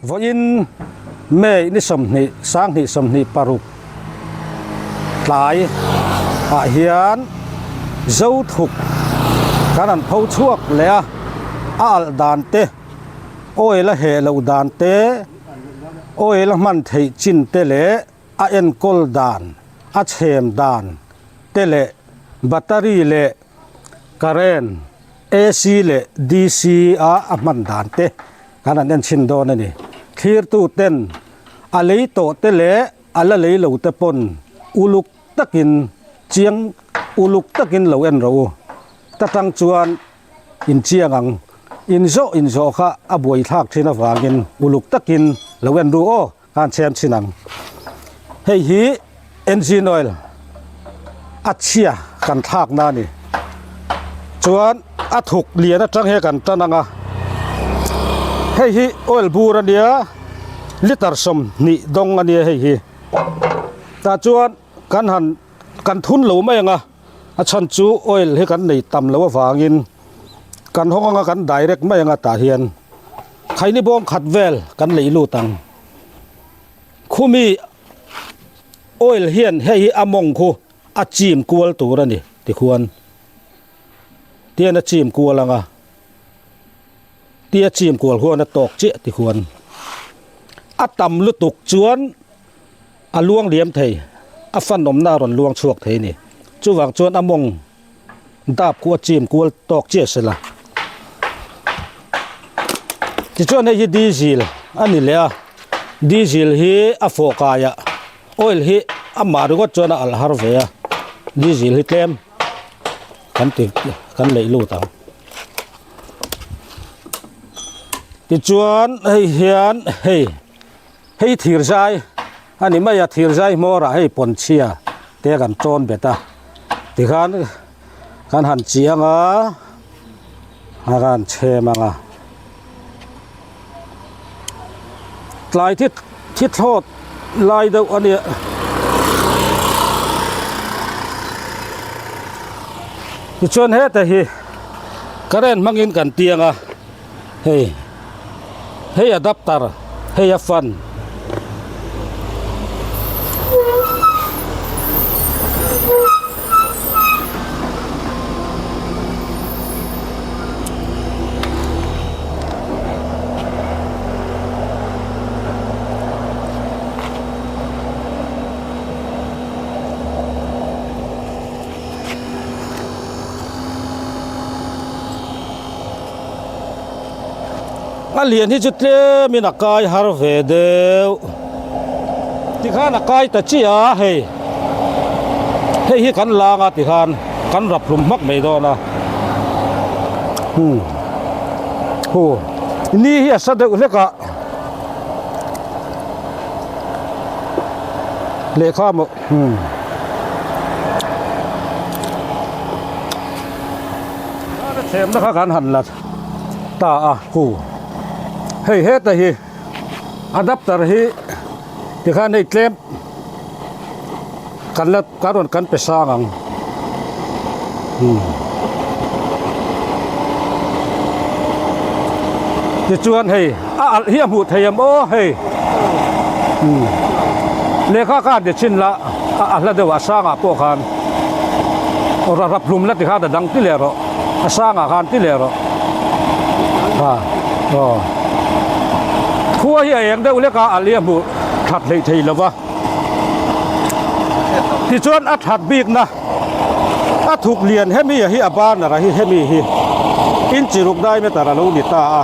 Vawiin May ni 20 2026 tlai ah hian Zothuk kan han pho chhuak leh a, a alh dan te, oil a heh loh dan te, oil a hman theih chin te leh a enkawl dan, a chhem dan te leh battery leh current, AC leh DC a a hman dan te kan han en chhin dawn a ni. Thlirtu ten a lei tawh te leh a la lei lo te pawn uluk takin chiang uluk takin lo en rawh u. Ta tang chuan in chiang ang. In zawh in zawh kha a buaithlak thin avangin uluk takin lo en ru aw. Khan chhem chhin ang. Hei hi engine oil a chhia kan thlak na a ni. Chuan a thuk lian atang hian kan tan ang a. Hei hi oil bur a nia liter 20 dawng a nia hei hi. Tah chuan kan han kan thun lo mai ang a. A chhan chu oil hi kan nei tam loh avangin kan hawng anga kan direct mai anga tah hian khaini bawm khat vel kan lei lut ang. Khumi oil hian hei hi a mawng khu a chim kual tur a ni tikhuan tian a chim kual anga tia chim kual huan a tawk chiah tikhuan a tam lutuk chuan. A luang liam thei, a fan awmna a rawn luang chhuak thei a ni. Chuvang chuan a mawng dap khu a chim kual tawk chiah sela. Tichuan hei hi diesel a ni leh a, diesel hi a fawh kaiah oil hi amah ringawt chuan a alh har ve a, diesel hi tlem kan ti kan leih lut ang. Tichuan hei hian hei. Hei thirzai a ni mai a, thirzai hmawrah hei pawnchhia te kan tawn bet a, tikhan kan han chiang a, a kan chhem ang a, tlai thi thi thlawt lai deuh a nia. Tichuan heta hi current hmangin kan tiang a. Hei hei adapter hei a fan. A lian hi chu tlem in a kai har ve deuh tikhan a kai ta chiah a hei hei hi kan lang a tikhan kan rap hlum hmak mai dawn a hmm hu ni hi a sa deuh hlek a lehkha maw hmm. Thlemna kha kan han la ta a hu hei heta hi adapter hi tikhan hei tlem kan la kan rawn kan pe sang ang hmm tichuan hei a alh hi a hmuh thei em aw hei hmm lehkha khan ti chhin la a hla deuh a sangah pawh khan. Aw rap hlum la ti khan a dang ti leh rawh a sangah khan ti leh rawh ha aw khua hi a eng deuh lek a a lia hmuh that hleih thei lo va tichuan a that bik na a thuk lian hemi a hi a banner a hi hemi hi inchi ruk dai meter a lo ni ta a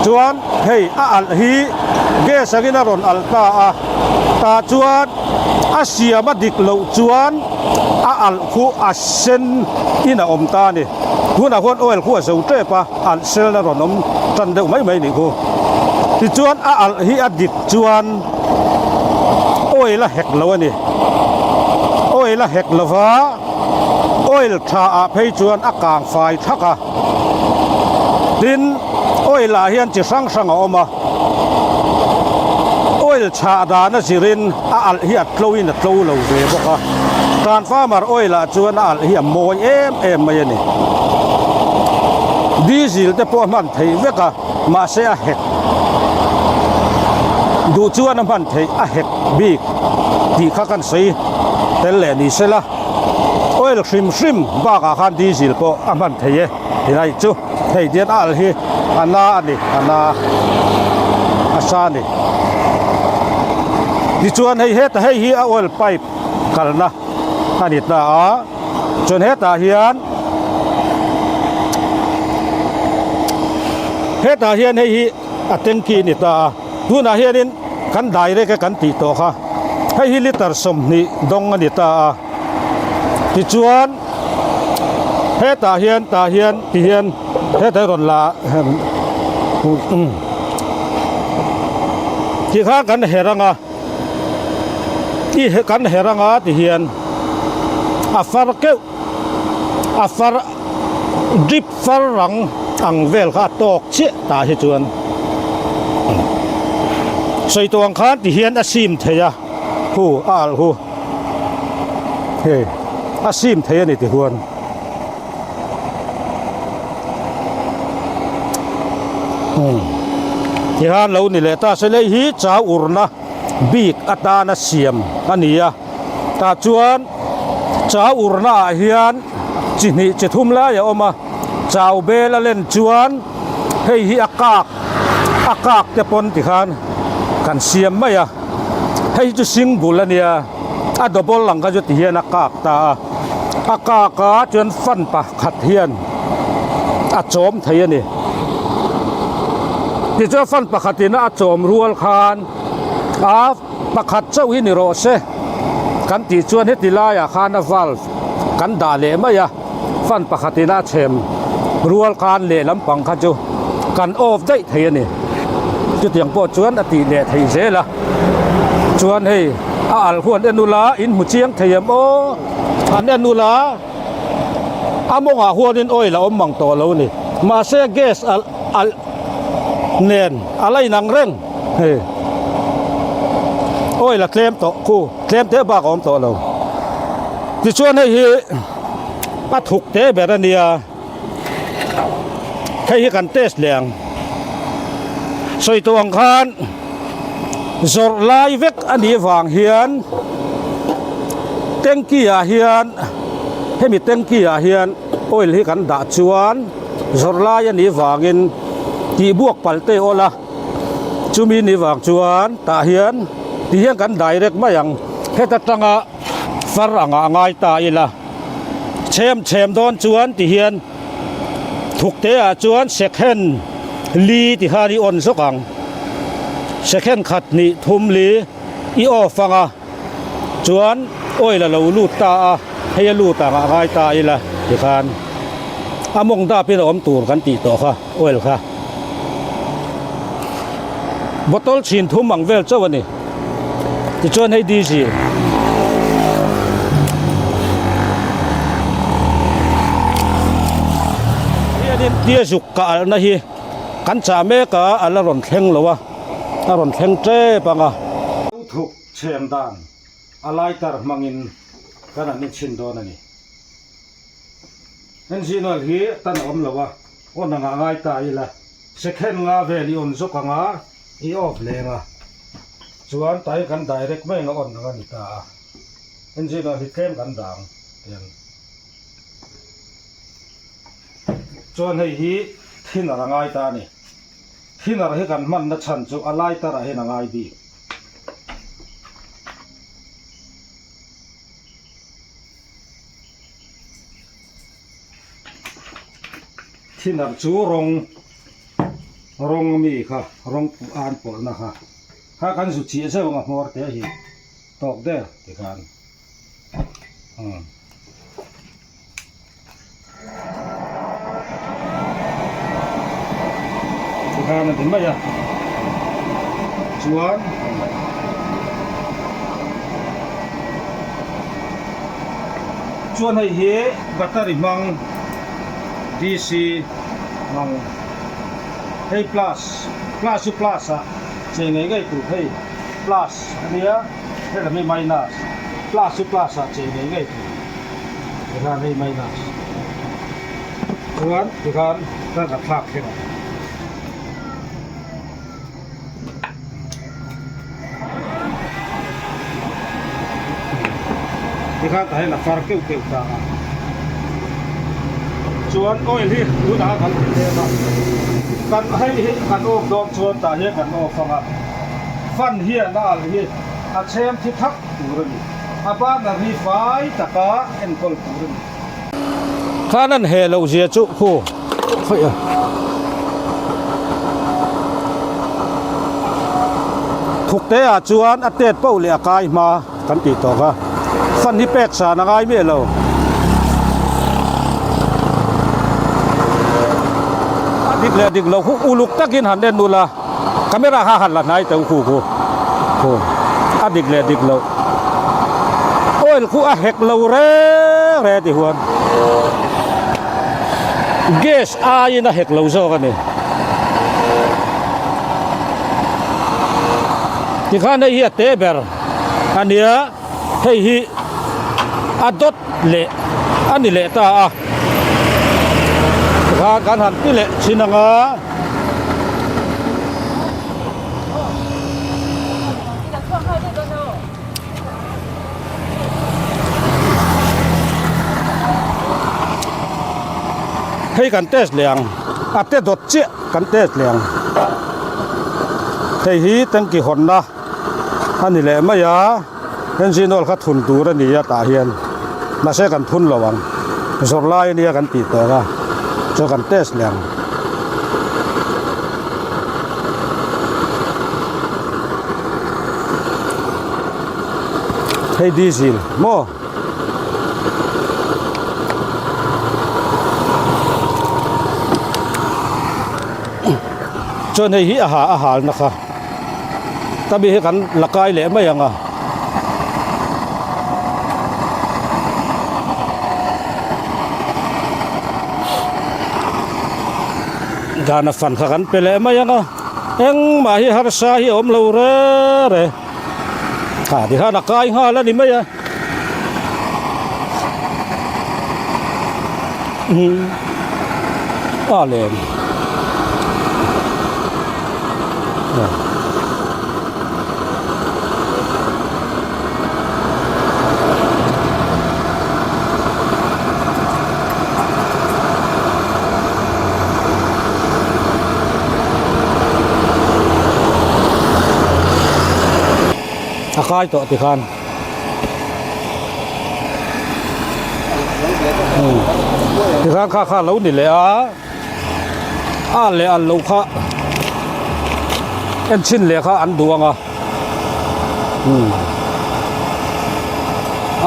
chuan hei a alh hi gas angin a rawn alh ta a tah chuan. A siam a dik loh chuan a alh khu a sen in a awm ta a ni. Tunah khuan oil khu a zo tep a, alh selna rawn awm tan deuh mai mai nih khu. Tichuan a alh hi a dik chuan oil a hek lo a ni. Oil a hek lova oil tha ah phei chuan a kang fai thak a. Tin oil ah hian chi hrang hrang a awm a. Oil chhah dan a zirin a alh hi a tlo in a tlo lo ve bawk a, transformer oil ah chuan a alh hi a mawi em em mai a ni. Diesel te pawh a hman theih vek a, mahse a hek. Duh chuan a hman theih a hek bik tih kha kan sawi tel leh ni sela, oil hrim hrim bakah khan diesel pawh a hman thei e tilai chu hei dian a al hi a na a ni a na a sa a ni. Tichuan hei heta hei hi a oil pipe kalna a ni ta a chuan hetah hian hetah hian hei hi a tanky a ni ta a tunah hianin kan direct a kan tih tawh kha hei hi litre 20 dawng a ni ta a tichuan hetah hian tah hian ti hian hetah hi rawn la tikhan kan her ang a. I kan her anga ti hian a far keuh a far drip far rang ang vel kha a tawk chiah tah hi chuan sawi tawh ang khan ti hian a sim thei a hu a alh hu hei a sim thei a ni ti huan. Tihian lo ni leh ta se lei hi chau urna bik atana siam a ni a tah chuan chau urna ah hian chi hnih chi thum lai a awm a chau bel a len chuan hei hi a kak a kak te pawn tikhan kan siam mai a hei hi chu single a nia a double ang kha chu tihian a kak ta a. A kak a chuan fan pakhat hian a chawm thei a ni. Tichuan fan pakhatin a chawm rual khan a pakhat chauh hi ni rawh se kan tih chuan heti laiah khan a valve kan dah leh mai a, fan pakhatin a chhem rual khan lehlam pang kha chu kan off daih thei a ni. Chutiang pawh chuan a tih leh theih zel a. Chuan hei a alh huan en ula in hmu chiang thei em aw an en ula a mawngah huanin oil a awm mang tawh lo ni mahse gas alh alh nen a la inang reng hei oil a tlem tawh khu tlem te bak a awm tawh lo tichuan hei hi a thuk te ber a nia. Hei hi kan test leh ang. Sawi tawh ang khan zawrh lai vek a nih vang hian tanky ah hian hemi tanky ah hian oil hi kan dah chuan zawrh lai a nih vangin tihbuak palh te awl a chumi nih vang chuan tah hian ti hian kan direct mai ang heta tanga far angah a ngai ta ila. Chhem chhem dawn chuan ti hian thuk te ah chuan second li ti khan i on zawk ang. Second khat hnih thum li i off ang a chuan oil a lo lut ta a hei a lut ang a ngai ta ila ti khan a mawng dap in a awm tur kan tih tawh kha oil kha bottle chhin thum ang vel chauh a ni. Tichuan hei diesel hianin tia zuk ka alhna hi kan chah mek a a la rawn thleng lo a a rawn thleng tep ang a. Thuk chhem dan a lighter hmangin kan han inchhin dawn a ni. Engine oil hi tan a awm lo a, on anga ngai ta ila second nga vel i on zawk anga i off leng a, chuan tai kan direct mai anga on ang a ni ta a, engine oil hi tlem kan dah ang tiang chuan hei hi thinner a ngai ta a ni, thinner hi kan hmanna chhan chu a lighter ah hian a ngai bik. Thinner chu rawng rawng ami kha rawng an pawlhna kha kha kan zu chiah zeuh ang a hmawr te hi tawk der tikhan umm. Tikhan a ti mai a chuan chuan hei hi battery hmang D_C hmang hei plus plus chu plus ah chei ngei ngei tur hei plus a nia helam hi minus plus chu plus ah chei ngei ngei tur. Tikhan hei minus chuan tikhan ka ka thlak thleng ang. Tikhan tah hian a far keuh keuh ta a. Chuan oil hi tunah kan ti tlem a, kan hei hi kan off dawn chuan tah hian kan off ang a, fan hian a alh hi a chhem thi thak tur a ni. A burner hi fai taka enkawl tur a ni. Khan an heh loh zia chu khu khawi a. Thukte ah chuan a tet poh leh a kai hma kan tih tawk a, fan hi pek san a ngai miah lo. A dik leh dik lo khu uluk takin han en ula, camera kha han la hnai teuh khu khu khu a dik leh dik loh. Oil khu a hek lo reng reng ti huan gas aiin a hek lo zawk a ni. Tikhan hei hi a te ber a nia hei hi a dawt leh a ni leh ta a tikhan kan han ti leh thin ang a. Hei kan test leh ang a te dawt chiah kan test leh ang hei hi tanki hawnna a ni leh mai a engine oil kha thun tur a ni a tah hian mahse kan thun lo ang zawrh lai a nia kan tih tawh a chuan kan test leh ang. Hei diesel maw chuan hei hi a ha a hal na kha tami hi kan la kai leh mai ang a. Dana fan kha kan pe leh mai ang a engmah hi harsa hi a awm lo reng reng ha tikhan a kai nghal a ni mai a umm a lem A kai tawh tikhan tikhan kha kha lo ni leh a a leh an lo kha en chhin leh kha an duh ang a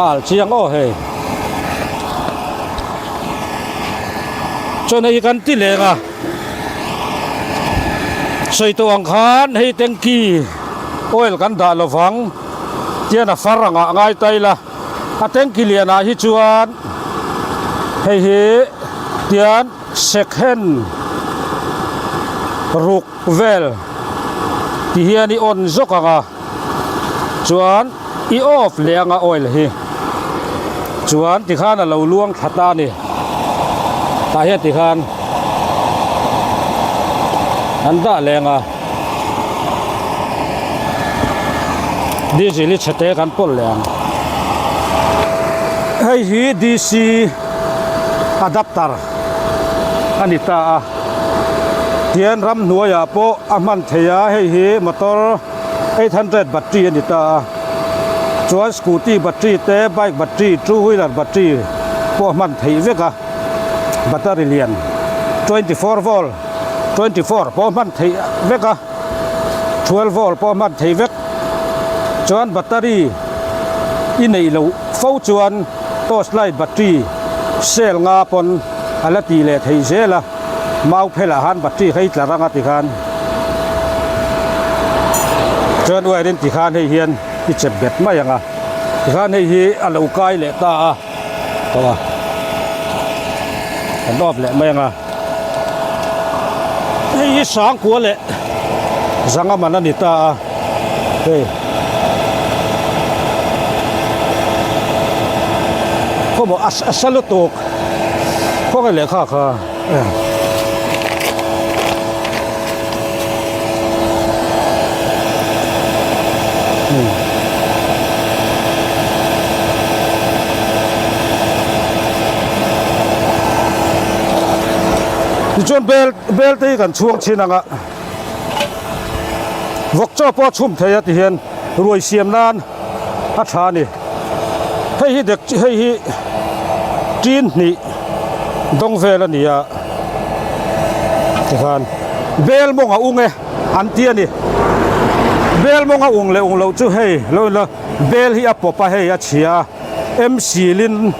a al chiang aw hei. Chuan hei hi kan ti leng a sawi tawh ang khan hei tanky oil kan dah lovang tian a far angah ngai ta ila a tanky lianah hi chuan hei hi tian second ruk vel ti hian i on zawk ang a chuan i off leh anga oil hi chuan tikhan a lo luang thla ta a ni tah hian tikhan an dah leng a diesel hi chhe te kan pawlh leh ang hei hi D_C adapter a ni ta a tian ramhnuaiah pawh a hman theih a hei hi motor 800 battery a ni ta a chuan scooty battery te bike battery two wheeler battery pawh a hman theih vek a battery lian 24 volt 24 pawh a hman theih vek a 12 volt pawh a hman theih vek chuan battery i neih loh fo chuan torch light battery cell nga pawn a la tih leh theih zel a. Mau phelah khan battery kha i tlar anga tikhan chuan wire in tikhan hei hian i chep bet mai ang a tikhan hei hi a lo kai leh ta a tawh a kan off leh mai ang a hei hi sangkua leh zanga man a ni ta a hei khawmaw a sa lutuk. Khawnge lehkha kha Tichuan bel bel te hi kan chhuang chhin ang a, vawk chaw pawh a chhum thei a tihian ruai siam nan a tha a ni. Hei hi dek hei hi tin hnih dawng vel a ni a tikhan bel mawng a ung e an ti a ni. Bel mawng a ung leh ung loh chu hei lo in la bel hi a pawp a hei a chhia a. Msilin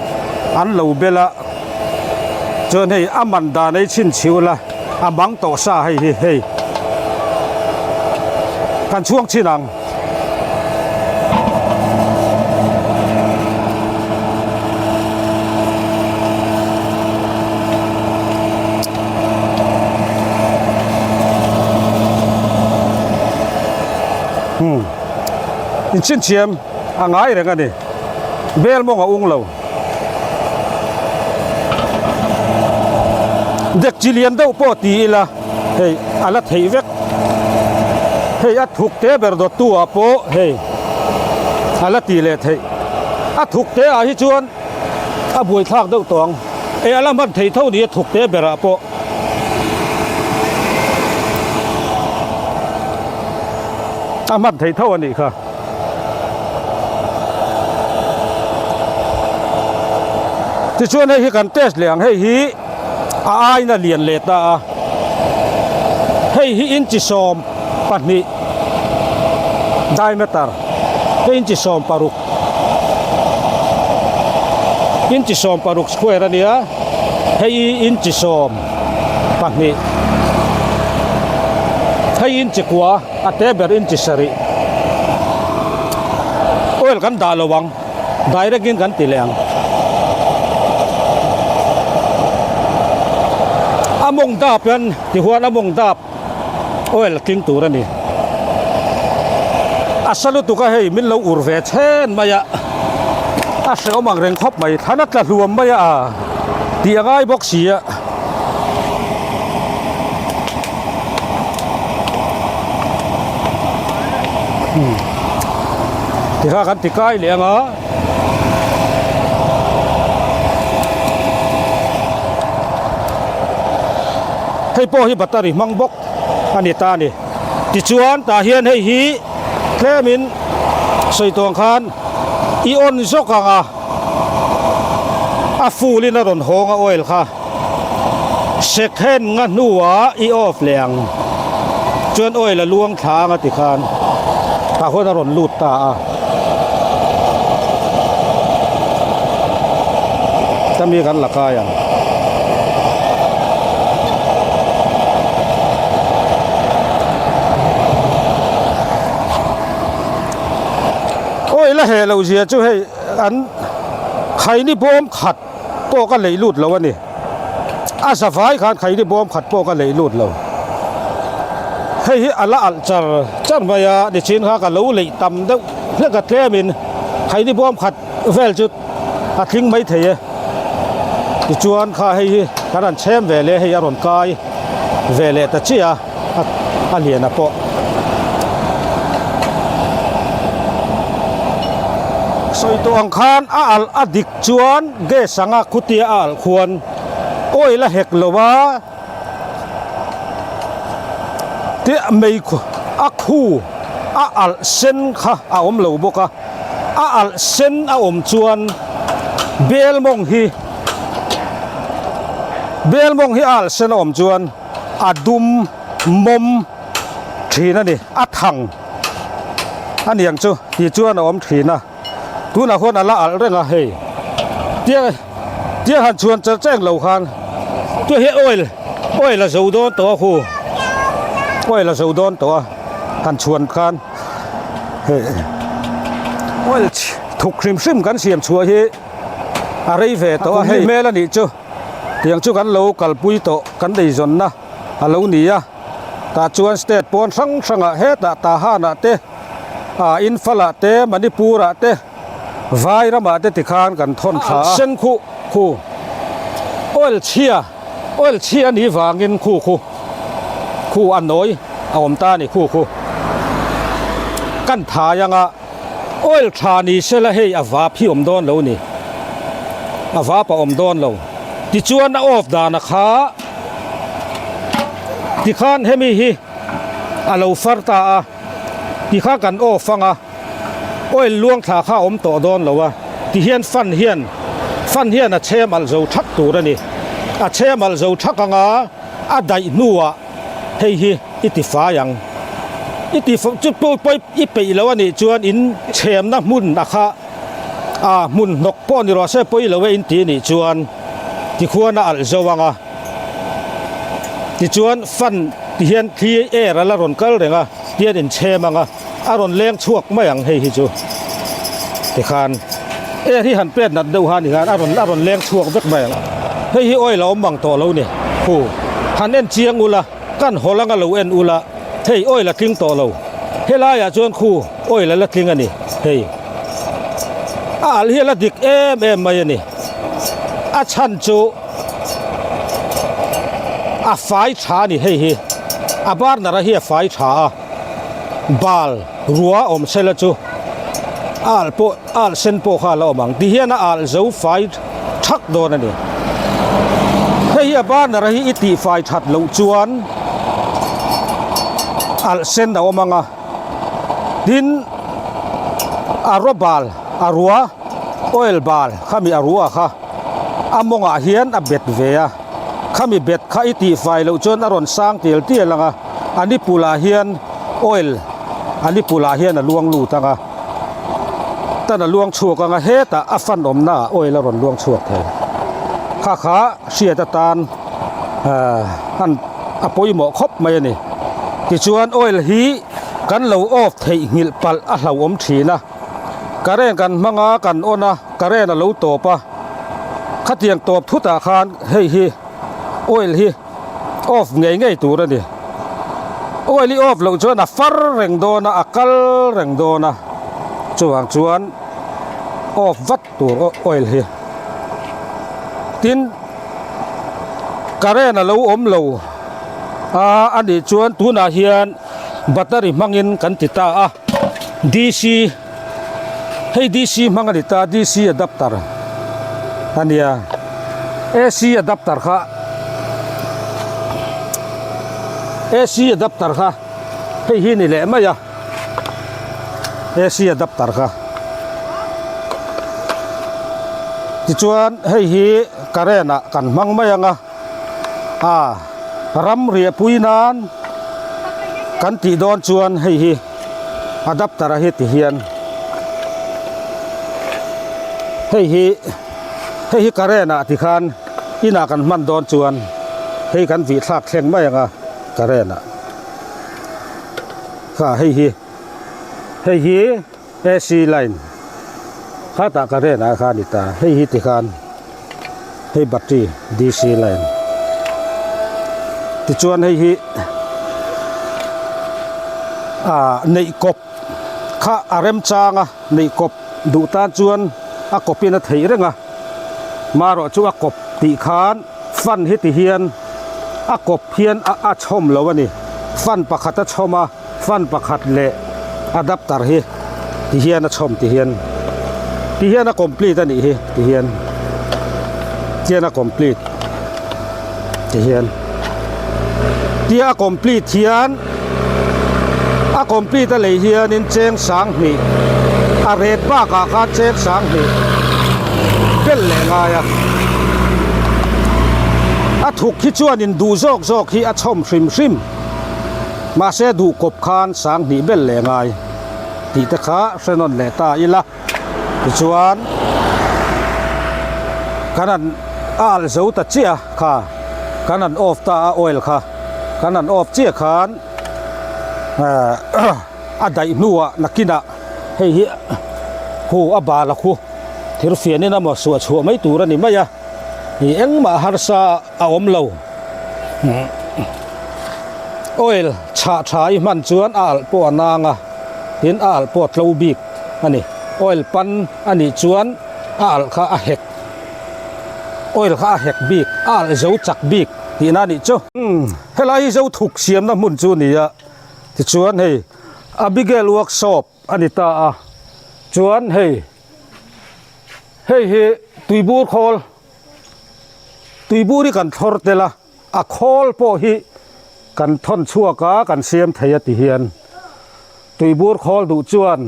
an lo bel a, chuan hei a man dan ei chhin chhiu la, a mang tawh sa hei hi hei kan chhuang chhin ang. Hmm inchhinchhiam a ngai reng a ni. Bel mawng a ung lo. Dek chi lian deuh pawh ti ila hei a la theih vek. Hei a thuk te ber dawt tu ah pawh hei a la ti leh theih. A thuk te ah hi chuan a buai thlak deuh tawh ang. Hei a la hman theih tho ni a thuk te ber ah pawh. A hman theih tho a nih kha. Tichuan hei hi kan test leh ang hei hi a aina lian leh ta a hei hi inchi 12 diameter hei inchi 16 inchi 16 square a nia hei hi inchi 12 hei inchi kua. A te ber in chi sarih oil kan dah lo ang direct in kan ti leh ang. A mawng dap hian tihuan a mawng dap oil a tling tur a ni. A sa lutuk a hei min lo ur ve chhen mai a, a hrehawm ang reng khawp mai thlan a tla hluam mai a tih a ngai bawk si a. Tikha kan ti kai leh ang a. Hei pawh hi battery hmang bawk a ni ta a ni. Tichuan tah hian hei hi tlemin sawi tawng khan i on zawk ang a, a full in a rawn hawng a oil kha. Second nga hnuah i off leh ang chuan oil a luang thla anga tikhan tah huan a rawn lut ta a. Tami kan la kai ang. Oil a heh loh zia chu hei an khaini bawm khat. pawh ka leih lut lo a ni. A zavai khan khaini bawm khat pawh ka leih lut lo. Hei hi a la alh char char mai a, nichin kha ka lo leih tam deuh hlek a tlemin khaini bawm khat vel chu a tling mai thei e. Tichuan kha hei hi kan han chhem ve leh hei a rawn kai ve leh ta chiah a, a lian a pawh. Sawi tawh ang khan a alh a dik chuan gas anga khutia a alh khuan oil a hek lo a, te mei a khu a alh sen kha a awm lo bawk a, a alh sen a awm chuan bel mawng hi bel mawng hi a alh sen a awm chuan a dum mawm thin a ni, a thang a niang chu tih chuan a awm thin a. Tunah khuan a la alh reng a hei tia tia han chhuan char cheng lo khan tia hi oil oil a zo dawn tawh a khu oil a zo dawn tawh a han chhuan khan hei oil thuk hrim hrim kan siam chhuah hi a rei ve tawh a hei hmel a nih chu tiang chu kan lo kalpui tawh kan eizawnna a lo ni a tah chuan state pawn hrang hrangah hetah Tahan ah te. Ah Imphal ah te Manipur ah te Vai ramah te tikhan kan thawn thla a. Sen khu khu oil chhia oil chhia a nih vangin khu khu khu a nawi a awm ta a ni khu khu kan thai anga oil tha ni sela hei a vap hi awm dawn lo ni a vap a awm dawn lo tichuan a off dana kha. Tikhan hemi hi a lo far ta a, tikha kan off ang a, oil luang thla kha a awm tawh dawn lo a, tihian fan hian fan hian a chhem alh zo thak tur a ni. A chhem alh zo thak ang a, a daih hnuah hei hi i ti fai ang. I ti chu pawi i peih lo a nih chuan in chhemna hmun a kha a hmun hnawk pawh ni rawh se pawi lo e in ti nih chuan tikhuan a alh zo ang a. Tichuan fan ti hian thli air a la rawn kal reng a, tian inchhem ang a, a rawn leng chhuak mai ang hei hi chu. Tikhan air hi han pet nat deuh han hian a rawn a rawn leng chhuak vek mai ang. Hei hi oil a awm mang tawh lo ni. Hu han en chiang ula, kan hawl anga lo en ula, hei oil a tling tawh lo. Helaiah chuan khu oil a la tling a ni hei. A alh hi a la dik em em mai a ni. A chhan chu. A fai tha a ni hei hi a burner a hi a fai tha a bal rua awm sela chu a alh pawh a alh sen pawh kha a la awm ang tihian a alh zo fai thak dawn a ni hei hi a burner a hi i tih fai that loh chuan alh sen a awm ang a tin a raw bal a rua oil bal khami a rua kha. A mawngah hian a bet ve a, khami bet kha i tihfai loh chuan a rawn sang tial tial ang a, a nipulah hian oil a nipulah hian a luang lut ang a, tan a luang chhuak ang a, hetah a fan awmna ah oil a rawn luang chhuak thei. Kha kha hriat atan ahh han a pawimawh khawp mai a ni. Tichuan oil hi kan lo off theih nghilh palh a hlauhawm thin a. Current kan hmang a, kan on a, current a lo tawp a, khatiang tawp thutah khan hei hi oil hi off ngei ngei tur a ni. Oil hi off loh chuan a far reng dawn a, a kal reng dawn a, chuvang chuan off vat tur oil hi. Tin, current a lo awm lo a a nih chuan tunah hian battery hmangin kan ti ta a. DC hei DC hmang a ni ta DC adapter a nia AC adapter kha AC adapter kha hei hi ni leh mai a AC adapter kha tichuan hei hi current ah kan hmang mai ang a. A ram riahpui nan kan tih dawn chuan hei hi adapter a hi ti hian hei hi hei hi current ah ti khan inah kan hman dawn chuan hei kan vih thlak thleng mai ang a current ah kha hei hi hei hi AC line khatah current ah khan a ni ta hei hi ti khan. Hei battery DC line tichuan hei hi ah neih kawp kha a remchang a neih kawp duh tan chuan a kawp in a theih reng a marawh chu a kawp tih khan fan hi ti hian a kawp hian a a chhawm lo a ni fan pakhat a chhawm a fan pakhat leh adapter hi ti hian a chhawm ti hian ti hian a complete a nih hi ti hian tihian a complete ti hian tia a complete hian a complete a lei hianin cheng sanghnih a ret bakah khan cheng sanghnih belh leh ngai a a thuk hi chuanin duh zawk zawk hi a chhawm hrim hrim. Mahse duh kawp khan sang hnih bel leh ngai tih te kha hre nawn leh ta ila. Tichuan kan han a alh zo ta chiah a kha kan han off ta a oil kha kan han off chiah khan ehh a daih hnuah nakinah hei hi hu a bal a khu thir fianin emaw suah chhuah mai tur a ni mai a ih engmah harsa a awm lo. Oil chhah tha i hman chuan a alh pawh a nang a, tin a alh pawh a tlo bik a ni. Oil pan a nih chuan a alh kha a hek, oil kha a hek bik, a alh zo chak bik tihna a nih chu. Helai hi zo thuk siamna hmun chu a ni a, tichuan hei Abigail workshop a ni ta a, chuan hei hei hi tuibur khawl. Tuibur hi kan thlawr tel a, a khawl pawh hi Kan thawn chhuak a kan siam thei a ti hian tuibur khawl duh chuan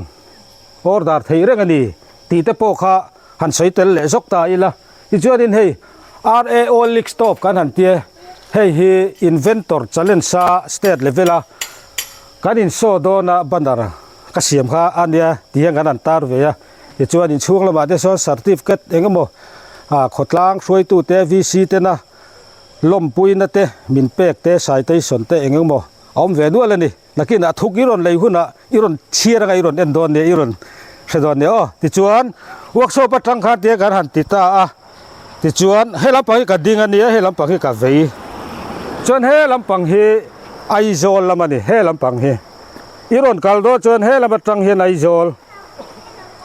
order theih reng a ni tih te pawh kha han sawi tel leh zawk ta ila. Tichuanin hei RAO League Stop kan han tia hei hi Inventor Challenge a state level a kan insaw dawn a banner ka siam kha a nia ti hian kan han tar ve a. Tichuan inchhung lamah te sawn certificate eng emaw khawtlang hruaitute VC tena Lawmpuina te, min pek te, citation te eng emaw a awm ve nual a ni. Nakinah thuk i rawn lei hunah i rawn chhiar anga i rawn en dawn nia, i rawn hre dawn nia aw. Tichuan, workshop atang khan tia kan han ti ta a, tichuan he lampang hi ka ding a nia, he lampang hi ka vei. Chuan he lampang hi Aizawl lam a ni, he lampang hi. I rawn kal dawn chuan he lam atang hian Aizawl.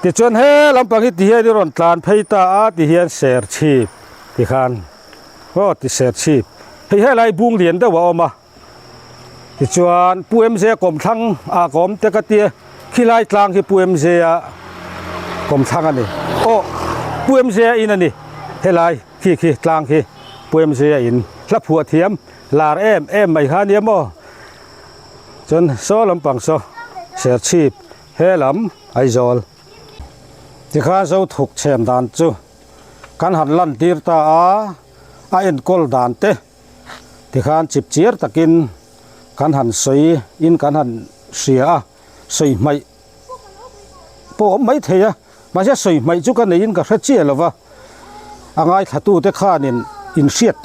Tichuan he lampang hi tihian i rawn tlan phei ta a, tihian Serchhip tikhan. Aw ti ser chhip. Hei helai bung lian deuh a awm a. Tichuan Pu MJ kawmthlang ah ka awm te ka tia khilai tlang hi Pu MJ a kawmthlang a ni. Aw Pu MJ a in a ni. Helai khi khi tlang khi Pu MJ a in. Hla phuah thiam lar em em mai kha nia maw. Chuan saw lampang saw Serchhip he lam Aizawl. Tikhan Zothuk chhem dan chu. Kan han lantir ta a, a enkawl dan te tikhan chip chiar takin kan han sawi in kan han hria a, sawi hmaih pawh a awm mai thei a, mahse sawi hmaih chu ka neiin ka hre chiah lo va, a ngaithlatu te khanin inhriat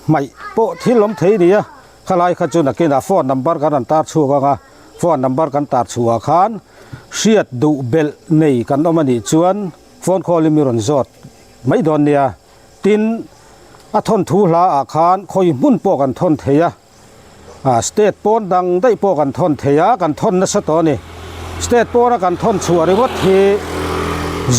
hmaih pawh thil awm thei a ni a, khalai kha chu nakinah phone number kan han tar chhuak ang a, phone number kan tar chhuah ah khan hriat duh belh nei kan awm a nih chuan. Phone call in mi rawn zawt mai dawn nia. Tin, a thawnthu hla ah khan khawi hmun pawh kan thawn thei a, ah state pawn dang daih pawh kan thawn thei a, kan thawn nasa tawh a ni. State pawna kan thawn chhuah ringawt hi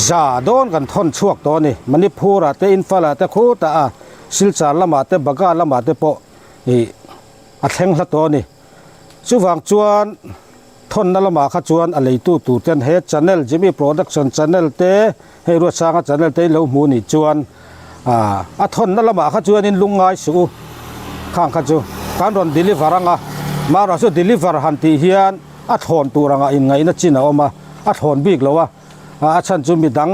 za dawn kan thawn chhuak tawh a ni. Manipur ah te, Imphal ah te, khutah a Silchar lamah te, Baga lamah te pawh ih a thleng hla tawh a ni. Chuvang chuan. Thawnna lamah kha chuan a leitu tur ten he channel Jimmy Production channel te hei Ruatsanga channel te in lo hmu nih chuan ah a thawnna lamah kha chuan in lungngai suh u khang kha chu kan rawn deliver anga marawh chu deliver han tih hian a thlawn tur anga inngaihna chin a awm a a thlawn bik lo a a chhan chu midang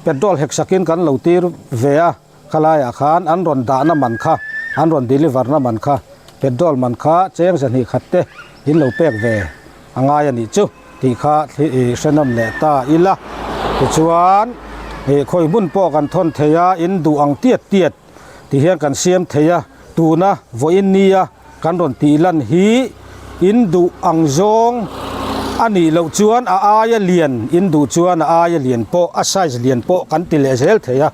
petrol hek sakin kan lo tir ve a. Khalaiah khan an rawn dahna man kha, an rawn deliver na man kha, petrol man kha cheng zahnih khat te in lo pek ve a ngai a nih chu tih kha hre nawm leh ta ila. Tichuan ih khawi hmun pawh kan thawn thei a, in duh ang tiat tiat ti hian kan siam thei a, tuna vawiin nia kan rawn tih lan hi in duh ang zawng a nih loh chuan a aia lian in duh chuan a aia lian pawh a size lian pawh kan ti leh zel thei a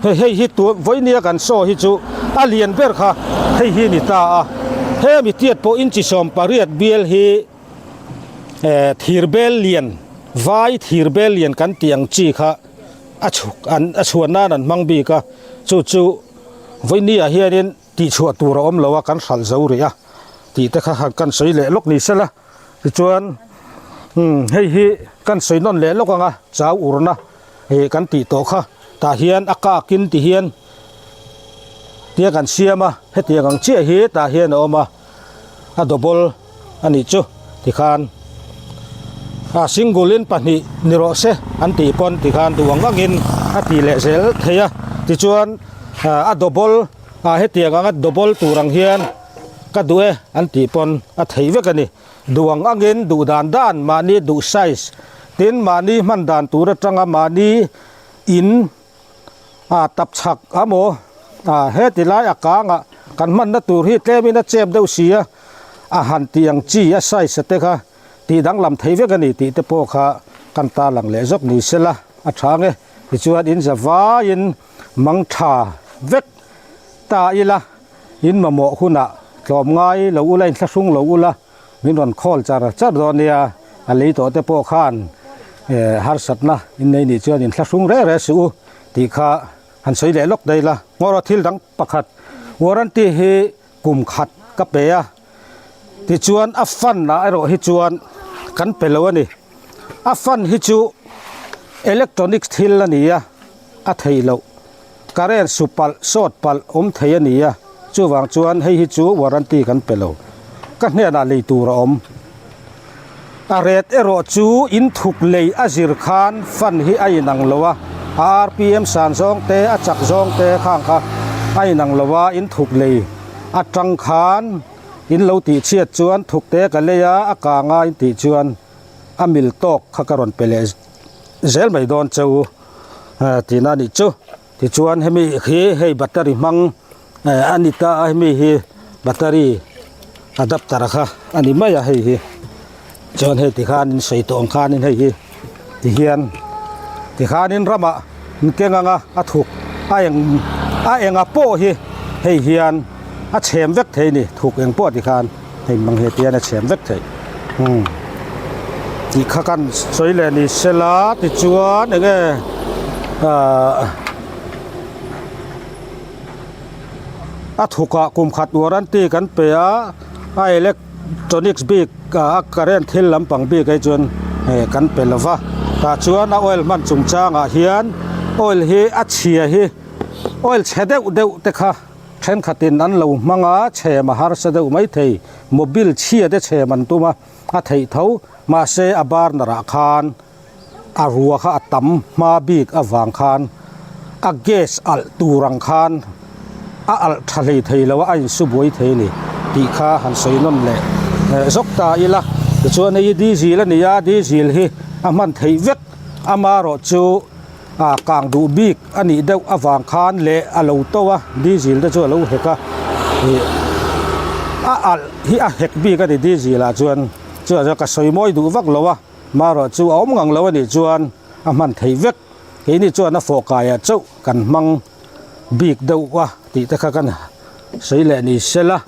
hei hei hi tu vawinia kan saw hi chu a lian ber kha hei hi ni ta a hemi tiat pawh inchi 18 bial hi eh thir bel lian vai thir bel lian kan tih ang chi kha a chhuk an a chhuan nan an hmang bik a chu chu vawinia hianin. Tihchhuah tur a awm lo a, kan hralh zo rih a tih te kha han kan sawi leh lawk ni sela. Tichuan umm hei hi kan sawi nawn leh lawk ang a, chau urna ih kan tih tawh kha tah hian a kakin ti hian tia kan siam a, hetiang ang chiah hi tah hian a awm a, a double a nih chu tikhan a single in pahnih ni rawh se an tih pawn tikhan duh ang angin a tih leh zel thei a, tichuan a double. Ah hetiang anga double tur ang hian ka duh e an tih pawn a theih vek a ni. Duh ang angin duh dan dan mahni duh size tin mahni hman dan tur atanga mahni in ah tap chhak a maw ah heti lai a kangah kan hmanna tur hi tlemin a chep deuh si a a han tih ang chi a size te kha tih danglam thei vek a ni tih te pawh kha kan tarlang leh zawk ni sela a tha ang e. Tichuan in za vaiin Mang tha vek ta ila, in mamawh hunah tlawm ngai lo ula, in thlahrung lo ula, min rawn khawl char char dawn nia, a lei tawh te pawh khan harsatna in nei nih chuan in thlahrung reh reh suh u tih kha han sawi leh lawk daih la. Ngawrawh thil dang pakhat warranty hi kum khat ka pe a, tichuan a fan ah erawh hi chuan kan pe lo a ni. A fan hi chu electronics thil a ni a, a theih loh. Current su palh, short palh awm thei a ni a, chuvang chuan hei hi chu warranty kan pe lo. ka hnenah lei tur a awm. A ret erawh chu in thuk lei a zir khan fan hi a inang lo a, a rpm san zawng te a chak zawng te khang kha a inang lo a, in thuk lei atang khan in lo tih chhiat chuan thuk te ka lei a, a kang a in tih chuan a mil tawk kha ka rawn pe leh zel mai dawn che u tihna a nih chu. Tichuan hemi hi hei battery hmang a ni ta a hemi hi battery adapter kha a ni mai a hei hi chuan hei tikhan in sawi tawh ang khanin hei hi tihian tikhanin ramah an keng anga a thuk a eng a enga pawh hi hei hian a chhem vek thei a ni thuk eng pawh tikhan hei mang he tihian a chhem vek thei umm tih kha kan sawi leh ni sela tichuan eng nge ahh. A thukah kum khat warranty kan pe a, a electronics bik a current thil lampang bik ah chuan kan pe lo va, tah chuan a oil hman chungchangah hian oil hi a chhia hi oil chhe deuh deuh te kha thenkhatin an lo hmang a, chhem a harsa deuh maithei mobil chhia te chhem an tum a, a theih tho mahse a burner ah khan a rua kha a tam hma bik avang khan a gas alh tur ang khan a alh tha hlei thei lo a, a insu buai thei a ni tih kha han sawi nawn leh zawk ta ila. Tichuan hei hi diesel a ni a, diesel hi a hman theih vek amaherawh chu a kang duh bik a nih deuh avang khan leh a lo to a, diesel te chu a lo hek a, ih a alh hi a hek bik a ni diesel ah chuan chuan ka sawi mawi duh vak lo a. Marawh chu a awm ngang lo a nih chuan a hman theih vek. Keini chuan a fawh kaiah chauh kan hmang bik deuh a tih te kha kan sawi leh ni sela.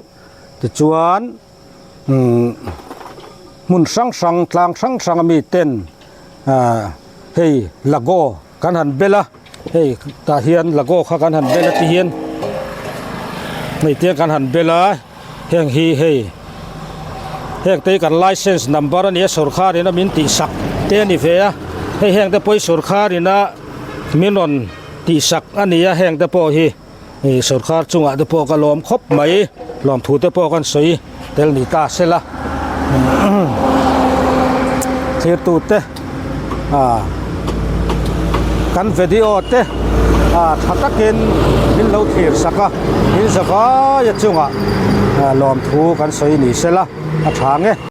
Tichuan umm hmun hrang hrang tlang hrang hrang ami ten ah hei lago kan han bel a, hei tah hian lago kha kan han bel a ti hian hei tiang kan han bel a. Heng hi hei heng te hi kan license number a nia sawrkhar in a min tih sak te a ni ve a hei heng te pawh hi sawrkhar in a min rawn tih sak a ni a heng te pawh hi ih sawrkhar chungah te pawh ka lawm khawp mai lawmthu te pawh kan sawi tel ni ta se la thirtu te ah kan video te ah tha takin min lo thlir sak a in zavai a chungah lawmthu kan sawi ni se la a tha nge.